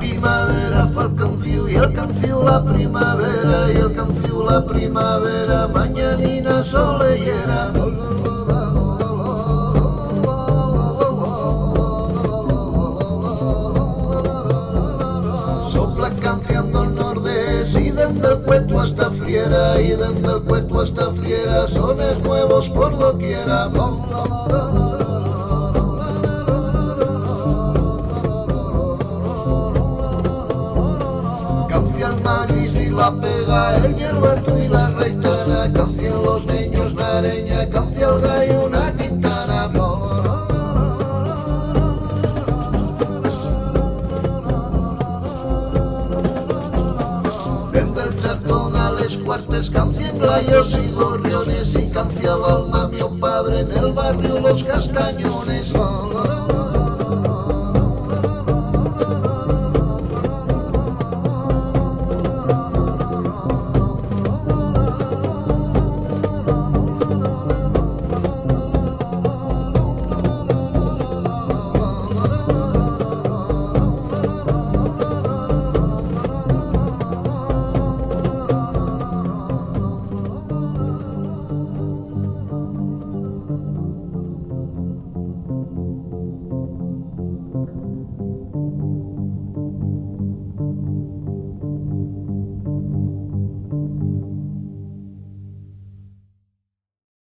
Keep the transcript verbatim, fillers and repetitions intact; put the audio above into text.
Primavera fal canciu, y el canciu la primavera, y el canciu la primavera, mañanina soleyera. Sopla canciando el nordés, y dende el cueto hasta Friera, y dende el cueto hasta Friera, sones nuevos por doquiera. Cancia el maguis y la pega, el yerbato y la reitana, cancian los neños na areña, cancia el gallu na quintana. Dende el Charcón a les Cuartes, cancian glayos y gorriones, y cancia l'alma mio padre nel barriu Los Castañones.